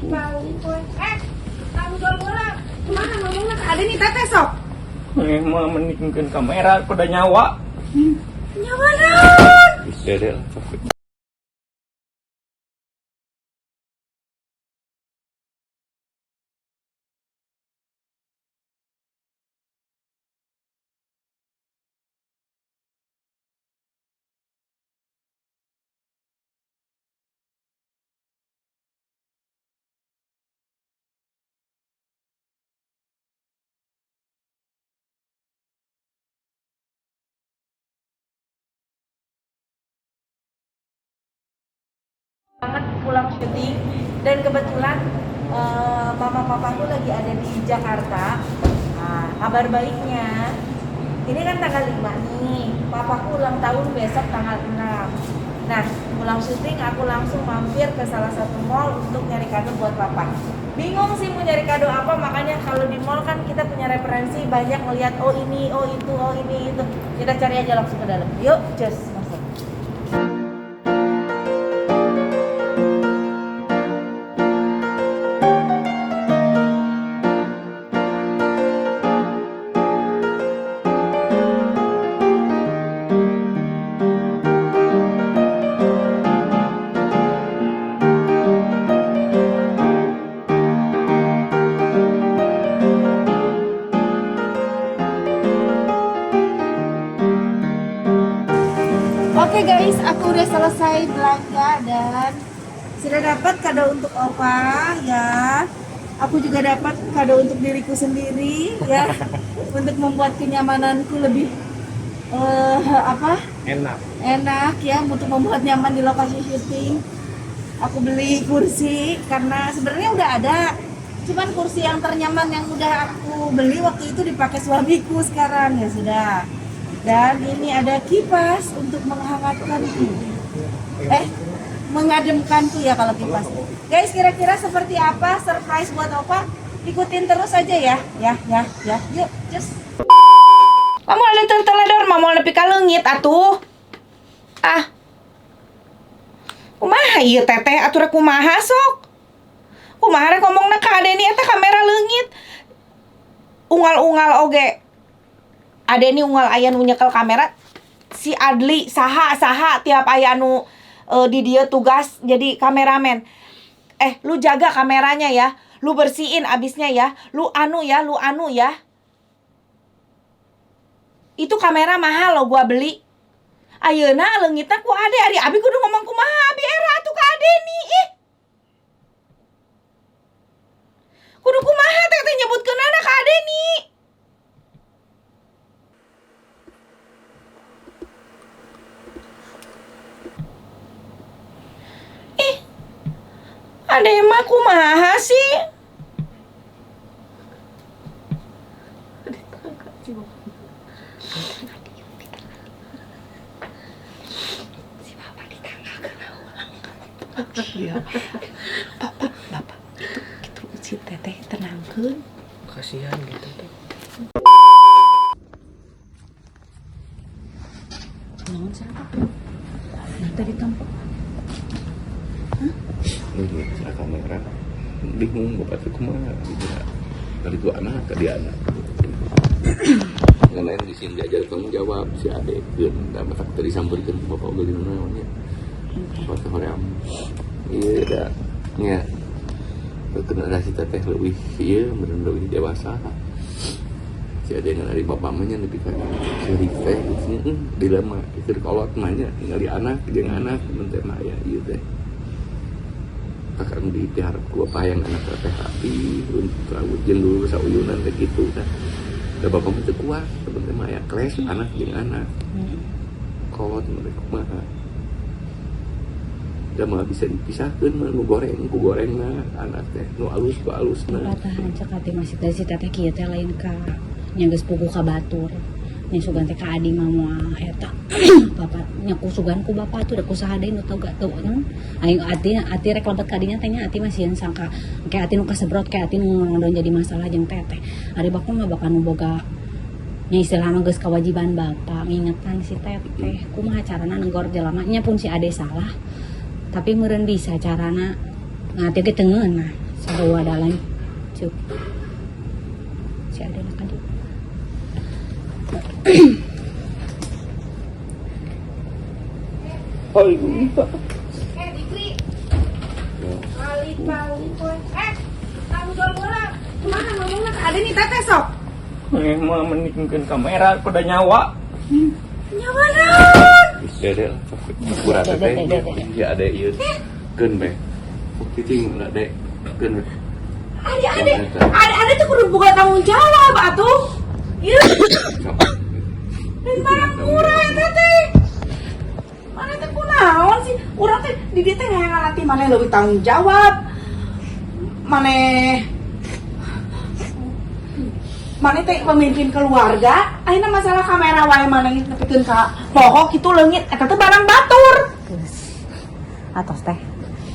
Eh, tanggung jawab heula. Kumaha ngomongna ka Ade nih, teteh sok? Eh, mah mendingkeun kamera pada nyawa. Nyawa naon? Geus dede lah. Banget pulang syuting dan kebetulan mama papaku lagi ada di Jakarta. Nah, kabar baiknya ini kan tanggal 5 nih, papaku ulang tahun besok tanggal 6. Nah, pulang syuting aku langsung mampir ke salah satu mall untuk nyari kado buat papa. Bingung sih mau nyari kado apa, makanya kalau di mall kan kita punya referensi banyak ngeliat oh ini, oh itu, oh ini, itu. Kita cari aja langsung ke dalam. Yuk, cus, masuk. Oke guys, aku udah selesai belanja dan sudah dapat kado untuk opa ya. Aku juga dapat kado untuk diriku sendiri ya, untuk membuat kenyamananku lebih apa? Enak. Enak ya, untuk membuat nyaman di lokasi syuting. Aku beli kursi karena sebenarnya udah ada, cuman kursi yang ternyaman yang udah aku beli waktu itu dipakai suamiku sekarang ya sudah. Dan ini ada kipas untuk menghangatkanku. Mengademkanku ya kalau kipas. Guys, kira-kira seperti apa surprise buat opa? Ikutin terus aja ya. Ya, ya, ya. Yuk, cus. Kamu ada teledor, mau nepi ka leungit atuh. Ah. Kumaha ieu teteh atuh rek kumaha sok? Kumaha rek ngomongna ka Adeni eta kamera leungit. Unggal-unggal oge. Adeni unggal aya nu nyekel kamera si Adli saha saha tiap aya nu di dieu tugas jadi kameramen. Lu jaga kameranya ya. Lu bersihin abisnya ya. Lu anu ya, lu anu ya. Itu kamera mahal loh gua beli. Ayeuna leungitna ku Ade, ari abi kudu ngomong kumaha abi era atuh ka Adeni ih. Kudu kumaha teh teh nyebutkeunana ka Adeni. Ih. Ade mah kumaha sih? Si bapak di tangga kena ulang. Iya. Bapak, bapak itu gitu si teteh tenangkeun. Kasihan gitu teh. Naon siapa? Nah, tadi tampak. Hah? Ini kamera. Bingung bapak teh kumaha gitu. Dari dua anak ke dia anak. Yang lain di sini diajar tanggung jawab si adek keun da mata tadi disampeurkeun ku bapak oge dina naon nya. Bapak teh hoream. Ieu da nya. Kena ada si teteh leuwih ieu meureun leuwih dewasa. Si adek ngan ari bapak mah nya nepi ka seurik teh geus dilema keur kolot mah nya ningali anak jeung anak mun teh mah aya ieu teh. Akan diharap ku bapak hayang anak teh rapi, untuk jeung dulu sauyunan teh kitu teh. Da bapak mah teu kuat, teu mah aya kles anak jeung anak. Kolot mah teh kumaha. Da mah bisa dipisahkeun mah nu goreng ku gorengna anak teh, nu alus ku alusna. Patahan cek ati masih teh si teteh kieu teh lain ka nya geus puguh ka batur. Nya sugan teh ka adi mah moal eta. Bapak nya ku sugan ku bapak tuh da ku saha deui nu teu gak teu naon. Aing ati rek lebet ka dinya teh nya ati mah sieun sangka engke ati nu kasebrot ke ati nu ngodon jadi masalah jeung teteh. Ari bapak mah bapak nu boga nya istilah mah geus kewajiban bapak ngingetan si teteh kumaha carana negor jelema nya pun si ade salah. Tapi meureun bisa carana ngati ge teu ngeunah. Sarua da lanceuk. Si Ade na ka dieu. Oh, ibu. Eh, Dikri. Eh, tanggung jawab heula. Kumaha ngomongna ka Ade nih teteh sok? Maneh mah mendingkeun kamera pada nyawa. Nyawa naon? Dede lah, kurang teteh. Ya ada ieu. Keun be. Cicing lah dek. Keun be. Ade ade ade ade tuh kudu boga tanggung jawab atuh. Ieu dan barang murah eta teh. Mana teh kunaon sih? Urang teh di dieu teh hayang ngalatih maneh leuwih tanggung jawab. Maneh maneh teh pemimpin keluarga, ayeuna masalah kamera wae maneh nepikeun ka poho kitu leungit eta teh barang batur. Geus. Atos teh.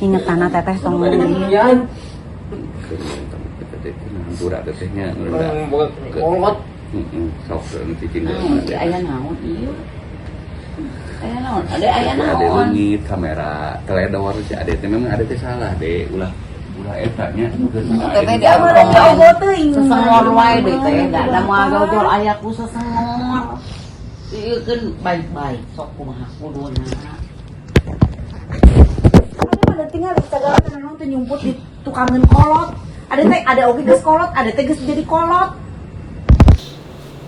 Ingetanna teteh tong Demikian. Teteh hampura tetehnya. Kolot. Heeh, sok cicing. Aya naon ieu? Aya naon? Ade aya Ade naon? leungit kamera teledor si Ade teh memang Ade teh salah deh ulah ulah eta nya. Teteh Ya meureun ogo teuing. Sesengor wae deui teh, da moal gojol aya ku sesengor. Ieu keun baik-baik sok kumaha kuduna. Ade mah tinggal sagala naon teh nyumput di tukangeun kolot. Ade teh ada oge geus kolot, ade teh geus jadi kolot.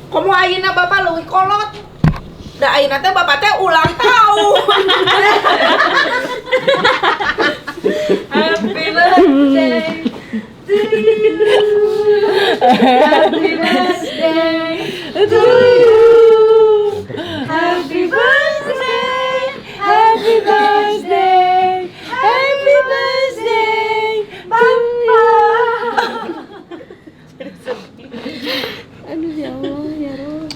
Komo ayeuna bapak leuwih kolot. Da ayeuna teh bapak teh ulang tahun. Happy birthday to you. Happy birthday to you. Happy birthday. Happy birthday. Happy birthday, Bapak. Aduh ya Allah ya Rob.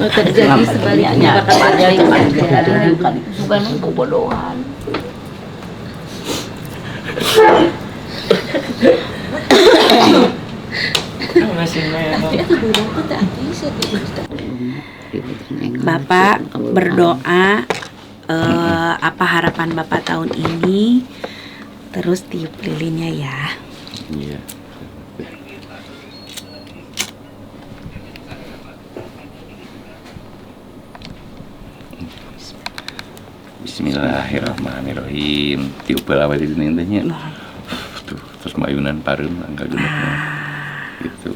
Terjadi sebaliknya bakal terjadi sugan bobodohan. Bapak berdoa apa harapan Bapak tahun ini, terus tiup lilinnya ya. Iya. Bismillahirrahmanirrahim. Tiup heula we di dieu teh nya. Tuh, terus mayunan pareum angka genepna. Gitu.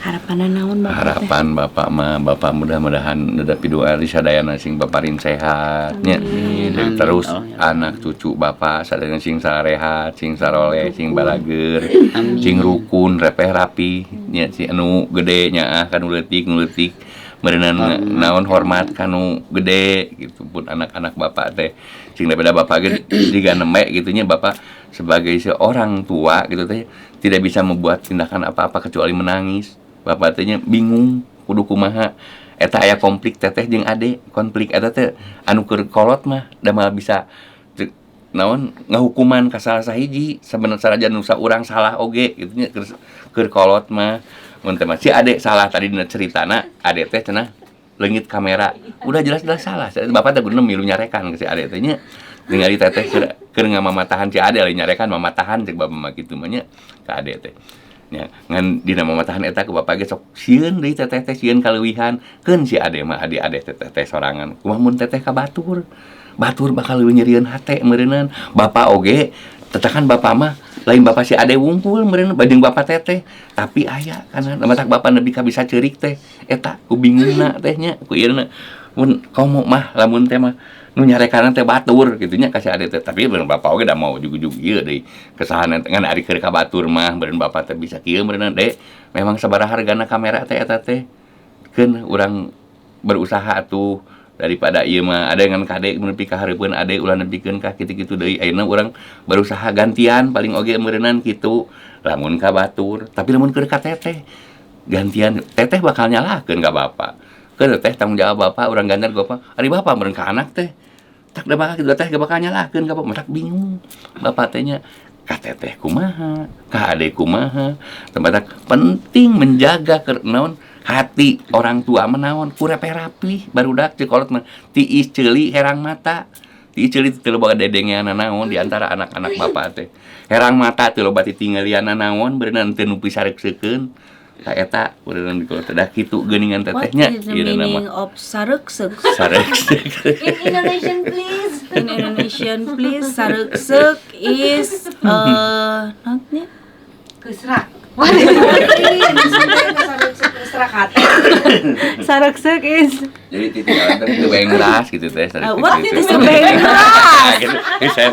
Harapanna naon Bapak teh? Harapan Bapak mah, Bapak mudah-mudahan nedapi doa di sadayana sing paparin sehat nya. Jadi terus anak cucu Bapak sadayana sing sarehat, sing saroleh, sing balageur, sing rukun, repeh rapi nya, si anu gede nya ah kanu leutik nu leutik meureunan naon hormat kanu gede gitu pun anak-anak Bapak teh sing daripada Bapak ge jiga nembe gitu nya. Bapak sebagai seorang tua gitu teh tidak bisa membuat tindakan apa-apa kecuali menangis. Bapak teh nya bingung kudu kumaha eta aya konflik teteh jeung ade, konflik eta teh anu keur kolot mah da moal bisa naon ngahukuman ka salah sahiji sabenerna sanajan nu saurang salah oge gitu nya keur kolot mah. Mun teh mah si ade salah tadi dina ceritana, ade teh cenah leungit kamera. Udah jelas-jelas salah. Bapak teh kudu milu nyarekan ke si ade teh nya. Ningali teteh keur ngamamatahan si ade lain nyarekan mamatahan cek bapak mah kitu mah nya ka ade teh. Nya ngan dina mamatahan eta ke bapak ge sok sieun deui teteh teh sieun kaleuwihan. Keun si ade mah ade-ade teteh teh sorangan. Kumaha mun teteh ka batur? Batur bakal leuwih nyerieun hate meureunnan. Bapak oge tetakan bapak mah lain bapak si ade wungkul meureun bajeng bapak teteh, tapi aya kana matak bapak nepi ka bisa ceurik teh eta ku bingungna teh nya ku ieuna mun komo mah lamun teh mah nu nyarekana teh batur kitu nya ka si ade teh, tapi meureun bapak oge da mau jug-jug ieu deui kesahan ngan ari keur ka batur mah meureun bapak teh bisa kieu meureun de memang sabaraha hargana kamera teh eta teh keun urang berusaha atuh daripada ieu mah ada ngan kade nepi ka hareupeun ade ulah nepikeun ka kitu-kitu deui ayeuna urang berusaha gantian paling oge meureunnan kitu lamun ka batur, tapi lamun keur ka teteh gantian teteh bakal nyalahkeun ka bapak Keun teh tanggung jawab bapak urang gandar bapak. Ari bapak meureun ka anak teh. Tak da bakal kitu teh bakal nyalahkeun ka bapak, matak bingung. Bapak teh nya ka teteh kumaha, ka ade kumaha. Tempat penting menjaga ke naon hati orang tua mah naon ku rapi barudak ceuk kolot mah tiis ceuli herang mata. Tiis ceuli teu loba dedengeanna naon di antara anak-anak bapak teh. Herang mata teu loba titinggalianna naon beureunan teu nu pisareuksekeun. Ta eta beureunan di kolot teh da kitu geuningan tetehnya. What is the meaning of sareukseuk? Sareukseuk. In Indonesian please. In Indonesian please. Sareukseuk is naonnya? Kesrak. Sareukseuk is jadi titik teh teu bengras gitu teh sareukseuk. What is the bengras?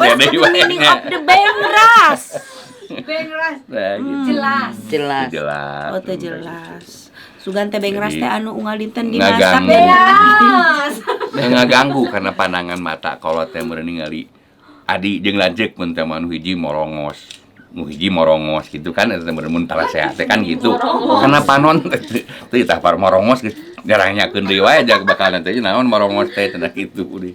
What's the meaning of the bengras? Bengras. Nah, gitu. Jelas. Jelas. Jelas. Oh, teu jelas. Sugan teh bengras teh anu unggal dinten dimasak. Ngaganggu. Ngaganggu karena pandangan mata kolot teh meureun ningali adi jeung lanceuk mun teh nu hiji morongos. Nu hiji morongos gitu kan eta teh meureun mun tara sehat teh kan gitu. Karena panon teh teu tah par morongos geus jarangnyakeun deui wae jag bakalan teh naon morongos teh cenah kitu deui.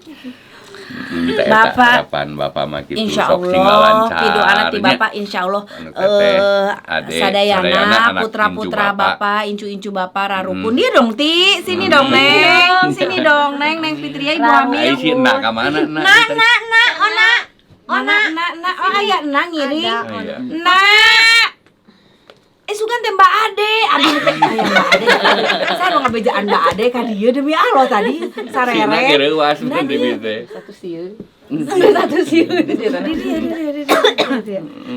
Kita eta Bapak, harapan bapak mah kitu Insya sok sing Allah, lancar. pidoana ti bapak insya Allah Anu teteh, ade, sadayana, sadayana, anak putra-putra incu bapak. Bapak, incu-incu bapak rarukun. Dia dong Ti, sini dong Neng, sini dong Neng, Neng Fitria ibu hamil. Ai si enak ka mana nak? Nak, nak, nak, oh nak. Oh nak, nak, nak, oh aya nak ngiring. Iya. Nak. Sugan teh Mbak Ade, abi teh aya Mbak Ade. Saya mau ngabejaan Mbak Ade ka dieu demi Allah tadi Si enak sarere. gereuas mun di teh. Satu sieun. Satu sieun.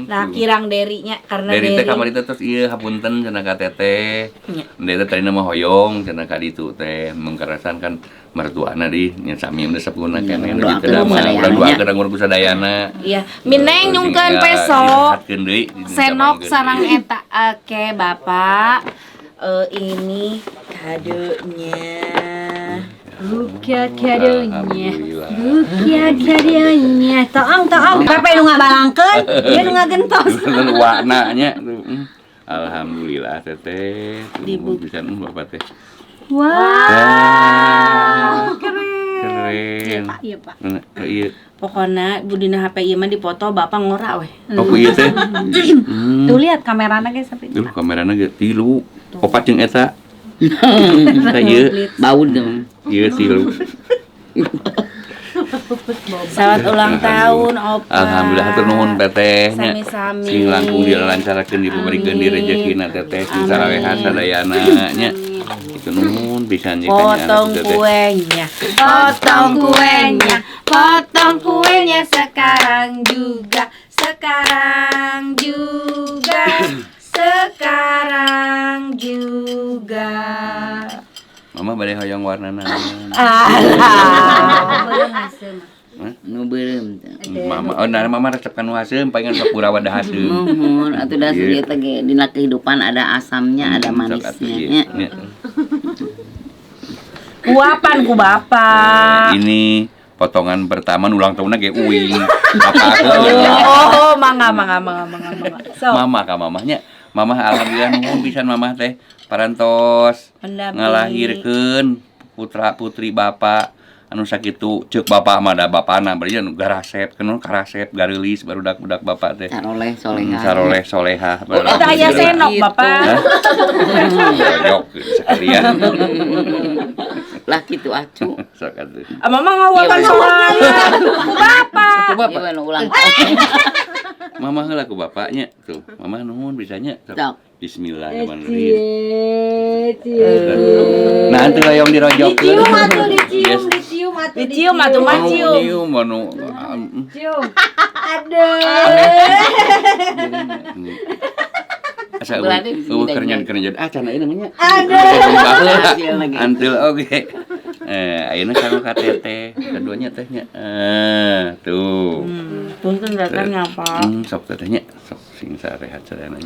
Nah, kirang derinya karena Dari teh deri. kamari teh terus ieu hapunten cenah ka teteh. Nya. Dari teh tadina mah hoyong cenah ka ditu teh mengkerasan kan mertuana di nya sami mah sepuna keneh nu Doakeun kitu da mah sadayana urang nya. doakeun urang ku sadayana. Iya, mineng nyungkeun peso. Senok Senok sarang eta. Oke, Bapak. Ini kadonya. Buka kadonya. Buka kadonya. Toong toong. Pepe nu ngabalangkeun, dia nu ngagentos. Warnanya tuh. Alhamdulillah teteh. Dibu bisa bapak teh. Wah. Wah, Keren. keren. Iya, Pak. Nah, iya. Pokoknya budina HP ieu mah dipoto bapak ngora weh. Oh, ku ieu teh. Tuh lihat kamerana ge sampai. Duh, kamerana ge tilu. Opat jeung eta. Eta ieu, Bau dong. ieu tilu. Selamat ulang tahun, Opa. Alhamdulillah hatur nuhun teteh nya. Sami-sami. Sing langkung dilancarakeun dibeberikeun di rejekina teteh sing saraweha sadayana nya. Itu nuhun pisan jeung Potong kuenya, potong kuenya, potong kuenya sekarang juga, sekarang juga, sekarang juga. Mama bade hoyong warna naon? Alah. Nu beureum teh. Mama, oh nah mama resep ka nu haseum, palingan sok purawa da haseum. Muhun atuh da Iya. ieu teh ge dina kehidupan ada asamnya, ada Sok atuh, manisnya. iya. Nya. Nya. Uapan ku bapak. Ini potongan pertama nu ulang tahunna ge uing. Bapak aku. Oh, mangga mangga mangga mangga mangga. So, Mama ka mamahnya. Mamah alhamdulillah nuhun pisan mamah teh parantos Mendampingi. ngalahirkeun putra putri bapak anu sakitu ceuk bapak mah da bapana berarti anu garasep keun karasep gareulis barudak-budak bapak teh. Saroleh soleha. Saroleh soleha. Eta aya senok bapak. Rojok sekalian. Lah kitu acu. Sok atuh. Ah, mama ngawakan Iya, soalnya. Ku bapak. Ku bapak. Ieu nu ulang tahun. Mama heula ku bapaknya tuh. Mama nuhun bisanya. Sok. Sok. Bismillahirrahmanirrahim. Nah, atuh hoyong dirojokkeun. Dicium atuh, dicium, Yes. dicium atuh. Dicium atuh mah Anu cium. nyium anu Cium. Aduh. Asa Berarti bisa eueuh didaging. kerjaan-kerjaan ah cana ieu namanya. Aduh. Hasil lagi. Antil oge. Ayeuna kanggo ka teteh, keduanya tehnya. Tuh. Punten datangnya Pak. Sok tetehnya, sok sing sarehat sadayana.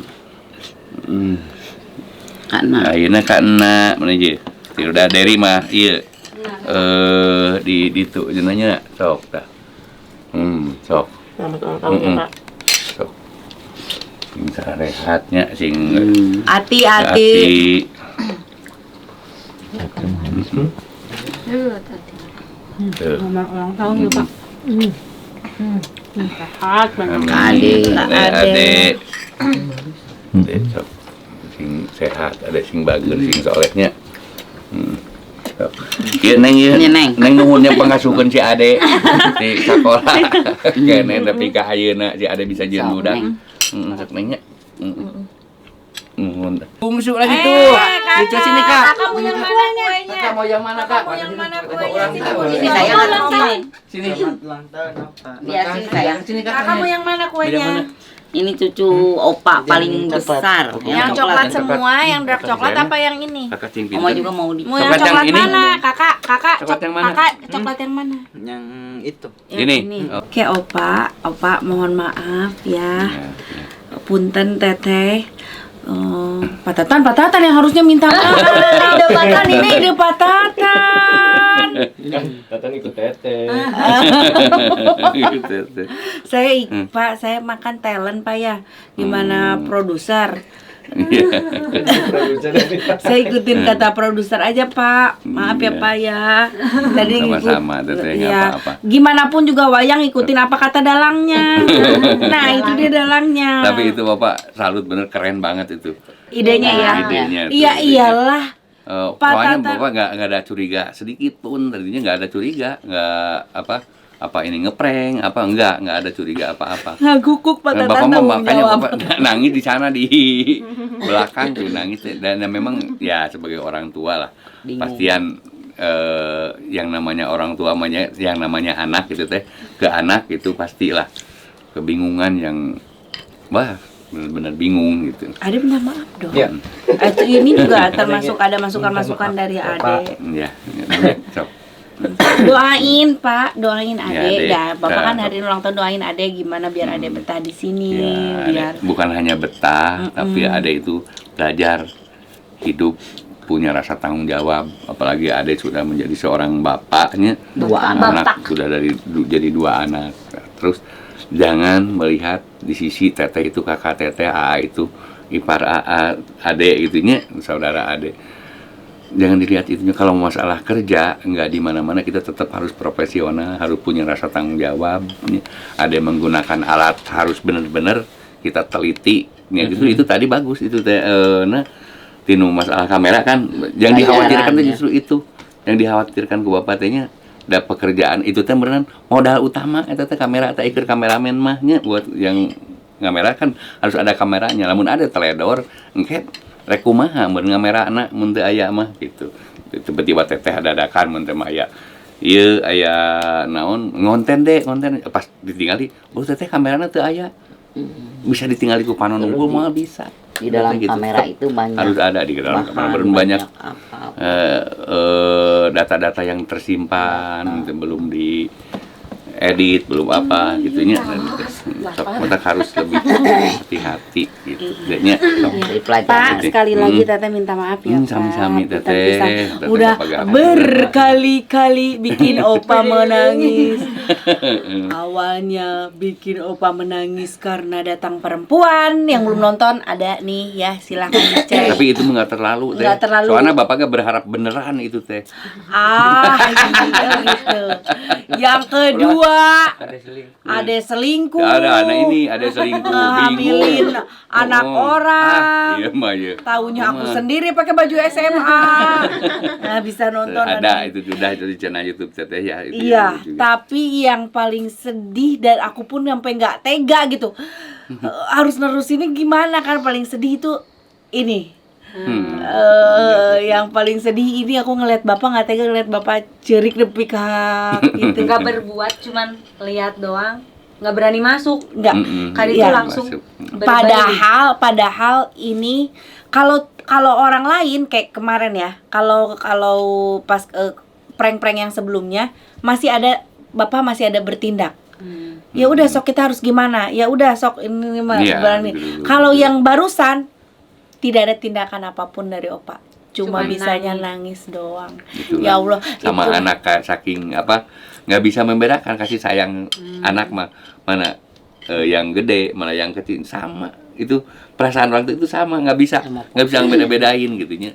Kana. Ayeuna ka enak mana je. Udah dari mah ieu. Di ditu cenah sok tah. Sok. Selamat ulang tahun Mm-mm. Pak. Sok. Sing sarehatnya sing Ati-ati. ati. Habis. Tuh. Selamat ulang tahun ya, Pak. Sehat banget. Ade. Ade. Ade sok sing sehat, ada sing bager, sing solehnya. Sok. Ieu Neng ieu. Ini, Neng. Neng nuhun nya pangasukeun si Ade di sakola. Kene tapi ka ayeuna si Ade bisa jeung Sok, budak. Neng. Sok Neng nya. Nuhun. Bungsu lagi tuh. Cucu sini, Kak. Kakak mau yang mana kuenya? Kakak mau yang mana, Kak? Mau yang mana kuenya? Sini, mau Ini dibawa. sayang Ulang tahun. Sini. Biar sini sayang. Sini, Kak. Kakak mau yang mana kuenya? Mana? Ini cucu opa paling besar. Yang coklat Yang coklat. semua, yang dark coklat Coklat apa yang ini? Kakak cing Oma pinter. juga mau di. Mau yang Coklat yang coklat ini. mana? Kakak, kakak, Coklat yang mana? Kakak, coklat yang mana? Yang itu. Yang Ini. Oh. Oke, Opa, Opa mohon maaf ya. Iya, Punten Teteh. Oh, patatan, patatan yang harusnya minta maaf. Ide patatan ini ide patatan. Kan Tatan ikut teteh. Gitu, teh. Saya Pak, saya makan talent Pak ya. Gimana produser? Iya. Saya ikutin kata produser aja Pak. Maaf ya Iya. Pak ya. Tadi ngikut- Sama-sama, Teteh, nggak Iya. apa-apa. Gimana pun juga wayang ikutin apa kata dalangnya. Nah, itu dia dalangnya. Tapi itu Bapak salut bener, keren banget itu. Idenya ya. Idenya tuh, Iya idenya. iyalah. Pokoknya Patatan. Bapak nggak ada curiga sedikit pun, tadinya nggak ada curiga, nggak apa apa ini ngeprank apa nggak ada curiga apa-apa. Ngagukuk Nah, patatan Bapak mah tanggung makanya jawab. Bapak nangis di sana di belakang tuh nangis dan memang ya sebagai orang tua lah Bingung. pastian yang namanya orang tua yang namanya anak gitu teh ke anak itu pastilah kebingungan yang wah benar-benar bingung gitu. Ade minta maaf dong. Iya. Itu ini juga termasuk ada masukan-masukan dari Ade. Ya, ya, sok. Doain Pak, doain Ya, Ade. Ade. Ya, Bapak kan Nah. hari ini ulang tahun, doain Ade gimana biar Ade betah di sini, Ya, biar Ade. Bukan hanya betah, tapi Ade itu belajar hidup punya rasa tanggung jawab. Apalagi Ade sudah menjadi seorang bapaknya, Dua anak. anak sudah jadi dua anak. Terus jangan melihat di sisi teteh itu kakak teteh, AA itu ipar AA, ade gitunya, saudara ade. Jangan dilihat itunya. Kalau masalah kerja nggak di mana-mana kita tetap harus profesional, harus punya rasa tanggung jawab. Ada yang menggunakan alat harus benar-benar kita teliti. Ya, gitu, itu tadi bagus itu teh nah tinu masalah kamera kan yang dikhawatirkan tuh Pelajaran, ya. justru itu yang dikhawatirkan ku bapak tehnya da pekerjaan itu teh beneran modal utama eta teh kamera teh iker kameramen mah nya buat yang ngamera kan harus ada kameranya, lamun ada teledor engke rek kumaha mun ngamerana mun teu aya mah gitu. Tiba-tiba teteh dadakan mun teu mah aya ieu aya naon ngonten deh ngonten pas ditinggali oh teteh kamerana teu aya bisa ditinggali ku panon unggul mah bisa Di dalam Gitu. kamera itu banyak. Harus ada di dalam bahan, kamera banyak apa. data-data yang tersimpan belum di edit belum apa gitunya. Sok, otak harus lebih hati-hati gitu jadinya sok. Dari pelajaran. Pak, Oke. sekali lagi Teteh minta maaf ya, Pak. Sami-sami, Punten Teteh. pisan. Teteh Udah Bapak gak- berkali-kali bikin Opa menangis. Awalnya bikin Opa menangis karena datang perempuan. Yang belum nonton ada nih ya, silahkan dicek. Tapi itu nggak terlalu teh. Nggak terlalu. Soalnya bapak nggak berharap beneran itu teh. Ah, iya gitu. Yang kedua, Ada selingkuh. ada selingkuh. Ada anak ini, ada selingkuh, Ngehamilin bingung. anak Oh. orang. Ah, iya mah iya. Taunya aku Mah. sendiri pakai baju SMA. Nah, bisa nonton Ada itu sudah itu di channel YouTube teteh ya. Itu Iya, yang juga. tapi yang paling sedih dan aku pun sampai nggak tega gitu. Harus nerusinnya gimana kan paling sedih itu ini. Yang paling sedih ini aku ngeliat bapak nggak tega ngeliat bapak cerik nepi ka gitu. Nggak berbuat, cuman lihat doang, nggak berani masuk. Nggak. Kali itu Iya. langsung Masuk. berbalik. Padahal padahal ini kalau kalau orang lain kayak kemarin ya, kalau kalau pas prank-prank yang sebelumnya masih ada bapak masih ada bertindak. Ya udah sok kita harus gimana? Ya udah sok ini mah Iya, berani. gitu. Kalau yang barusan tidak ada tindakan apapun dari opa. Cuma Cuman bisanya nangis doang. Itulah. Ya Allah, Sama itu- anak kayak saking apa nggak bisa membedakan kasih sayang anak mah mana yang gede mana yang kecil sama itu perasaan orang tua itu sama nggak bisa Sama. nggak bisa ngebeda-bedain gitunya.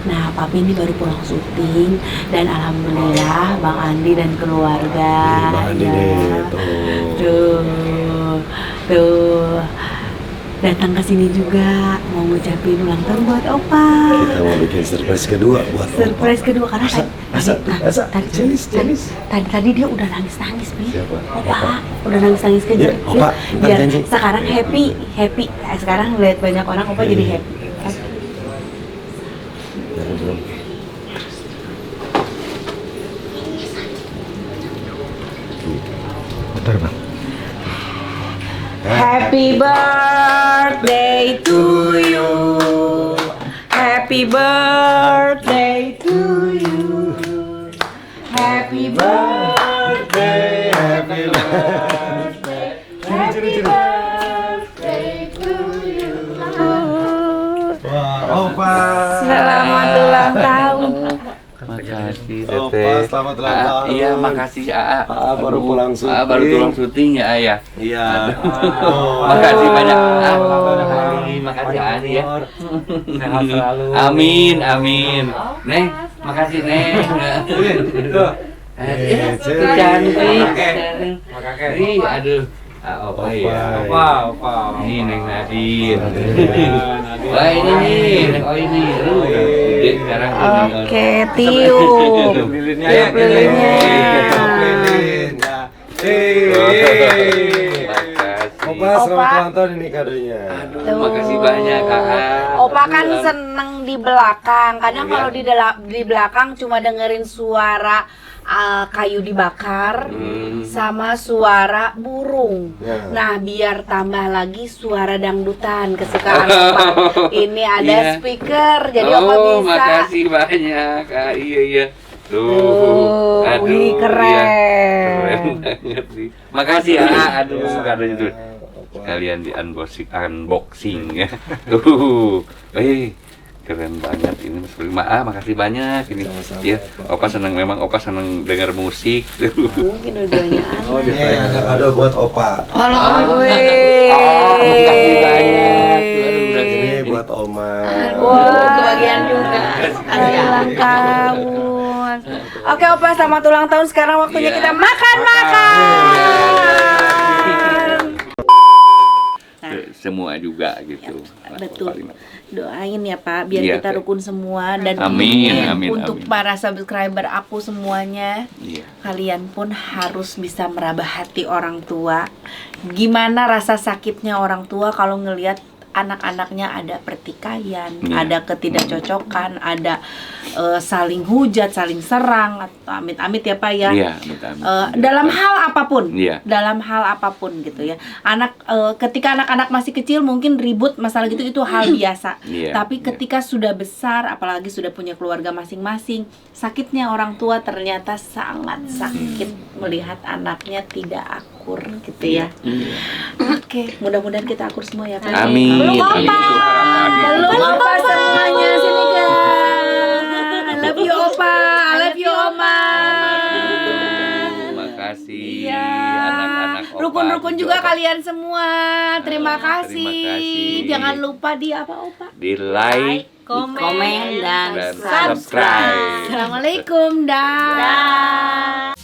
Nah, Papi ini baru pulang syuting dan alhamdulillah Bang Andi dan keluarga. Nih, Bang Andi ya. nih, tuh. Tuh, tuh. Datang ke sini juga mau ngucapin ulang tahun buat Opa. Kita mau bikin surprise kedua buat Opa. Surprise kedua karena Asa, asa, asa, jenis, jenis. tadi dia udah nangis-nangis, Bi. Siapa? Opa, udah nangis-nangis kejar. Ya, Opa, ntar Biar janji. sekarang happy, happy. Nah, sekarang lihat banyak orang Opa jadi Iya. happy. Jangan belum. Bentar, Bang. Happy birthday to you. Happy birthday to you. Happy birthday, happy birthday. Happy birthday to you. Wah, Opa. Selamat ulang tahun. Makasih Opa, Teteh. selamat ulang Ah, tahun. Iya, makasih Aa. Aa, baru pulang syuting. Aa, baru pulang syuting ya, Aa, ya. Iya. Makasih banyak. Ah, makasih Aa nih ya. Sehat selalu. Amin, amin. Neng, makasih Neng. Tuh. Eh, cantik. cantik. Makasih. Ih, aduh. Ah, opa ya. Opa, opa. Ini Neng Nadine. Nadine. Wah, ini nih, Neng Oh ini. Aduh, udah gede sekarang. Oke, tiup. Lilinnya ya. Tiup lilinnya. Tiup lilin, ya. Eh. Makasih. Opa, selamat Opa. ulang tahun ini kadonya. Aduh, makasih banyak Kakak. Opa kan seneng di belakang. Kadang Iya. kalau di belakang cuma dengerin suara kayu dibakar sama suara burung. Ya. Nah, biar tambah lagi suara dangdutan kesukaan Opa. Ini ada Iya. speaker, jadi Opa Oh, bisa. makasih banyak. Ah, iya iya. Tuh, Tuh, aduh, wih, keren. Iya. Keren banget sih. Makasih ya. Aduh, Ya. kadonya tuh. Opa. Sekalian di unboxing ya. Tuh. Keren banget ini Mas Prima. Ah, makasih banyak ini. Sama-sama, Ya, Opa. Opa seneng, memang Opa seneng dengar musik. Tuh. Mungkin dua-duanya anak. Ini ada kado buat Opa. Wih. Oh, makasih banyak. Aduh, udah Ini buat Oma. Wah, Kebagian juga. ulang tahun. Oke, Opa, selamat ulang tahun. Sekarang waktunya Iya. kita makan-makan. Semua juga gitu. Ya, betul. Doain ya Pak, biar Iya, kita Teh. rukun semua dan Amin, ini amin, untuk amin. para subscriber aku semuanya. Iya. Kalian pun harus bisa meraba hati orang tua. Gimana rasa sakitnya orang tua kalau ngelihat anak-anaknya ada pertikaian, Iya. ada ketidakcocokan, ada saling hujat, saling serang, atau amit-amit ya Pak ya. Iya, amit, amit. Dalam hal apapun, Iya. dalam hal apapun gitu ya. Anak ketika anak-anak masih kecil mungkin ribut masalah gitu itu hal biasa. Iya, Tapi iya. ketika sudah besar, apalagi sudah punya keluarga masing-masing, sakitnya orang tua ternyata sangat sakit melihat anaknya tidak akur gitu ya. Iya. Oke, mudah-mudahan kita akur semua ya Pak. Amin. Peluk Amin, Opa. itu harapan. Peluk Opa semuanya sini guys. I love you Opa, I love you Oma. Makasih Iya. anak-anak Opa. Rukun-rukun cucu juga Opa. kalian semua. Terima Ah, kasih. terima kasih. Jangan lupa di apa Opa? Di like, Komen dan dan subscribe. Assalamualaikum. Dah.